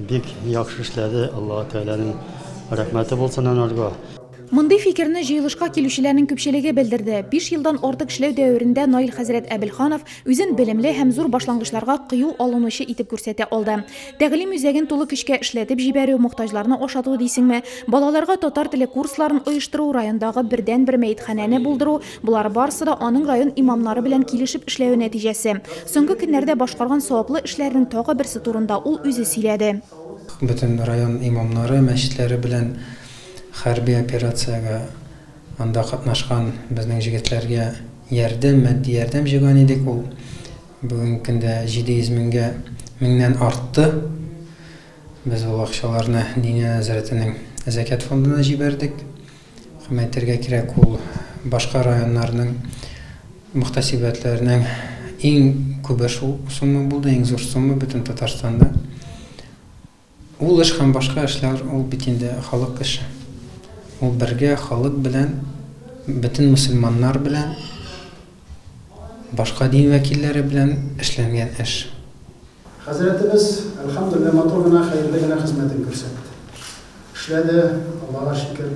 Бик яхшы эшләде, Аллаһы Тәгаләнең рәхмәте булсын анарга. Мондый фикерне җыелышка килүчеләрнең күпчелеге белдерде. 5 елдан артык эшләү дәверендә Наил хәзрәт Әбелханов үзен белемле һәм зур башлангычларга кыю алынучы итеп күрсәтә алды. Тәгълим үзәген тулы көчкә эшләтеп җибәрү, мохтаҗларны ашату дисеңме, балаларга татар теле курсларын оештыру, райондагы бердәнбер мәетханәне булдыру, болар барысы да аның район имамнары белән килешеп эшләве нәтиҗәсе. Соңгы көннәрдә башкарган саваплы эшләрнең тагы берсе турында ул үзе сөйләде. Бөтен район имамнары, мәчетләре белән хәрби операциягә анда катнашкан безнең җегетләргә ярдәм, матди ярдәм җыйган идек. Ул бүгенге көндә 700 меңнән артты. Без ул акчаларны Диния нәзарәтенең зәкят фондына җибәрдек. Һәм әйтергә кирәк, ул башка районнарның мөхтәсибәтләренең иң күбе шул сумма булды, иң зур сумма бөтен Татарстанда. Ул эш һәм башка эшләр, ул бит инде халык эше. Ул бергә халык белән, бөтен мөселманнар белән, башка дин вәкилләре белән эшләнгән эш. Хәзрәтебез, әлхәмдүлилләһ, матур гына, хәерле генә хезмәтен күрсәтте. Эшләде, Аллага шөкер,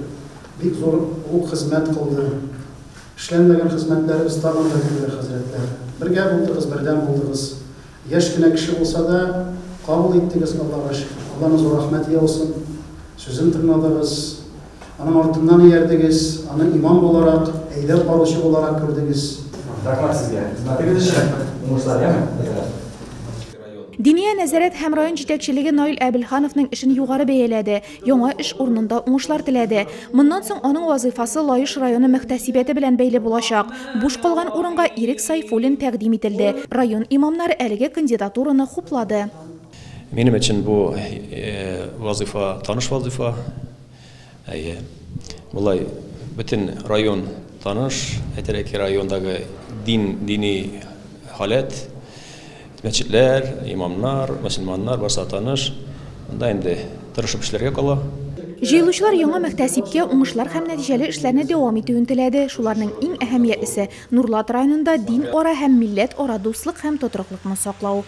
бик зур олуг хезмәт кылды. Эшләнмәгән хезмәтләребез тагын да күбрәк, хәзрәтләр. Бергә булдыгыз, бердәм булдыгыз. Яшь кенә кеше булса да, кабул иттегез, Аллага шөкер. Алланың зур рәхмәте яусын. Сүзен тыңладыгыз. Аның артыннан иярдегез, аны имам буларак, әйдәп баручы буларак күрдегез. Рәхмәт сезгә. Хезмәтегез өчен уңышлар, яме, хәзрәт. Диния нәзарәт һәм район җитәкчелеге Наил Әбелхановның эшен югары бәяләде, яңа эш урынында уңышлар теләде. Моннан соң аның вазыйфасы Лаеш районы мөхтәсибәте белән бәйле булачак. Буш калган урынга Ирек Сайфуллин тәкъдим ителде. Район имамнары әлеге кандидатураны хуплады. Минем өчен бу вазыйфа таныш вазыйфа. Әйе. Болай бөтен район таныш, әйтергә кирәк, райондагы дин, дини халәт, мәчетләр, имамнар, мөселманнар барсы таныш. Монда инде тырышып эшләргә кала. Җыелучылар яңа мөхтәсибкә уңышлар һәм нәтиҗәле эшләрне дәвам итүен теләде. Шуларның иң әһәмиятлесе Нурлат районында дин ара һәм милләт ара дуслык һәм тотрыклыкны саклау.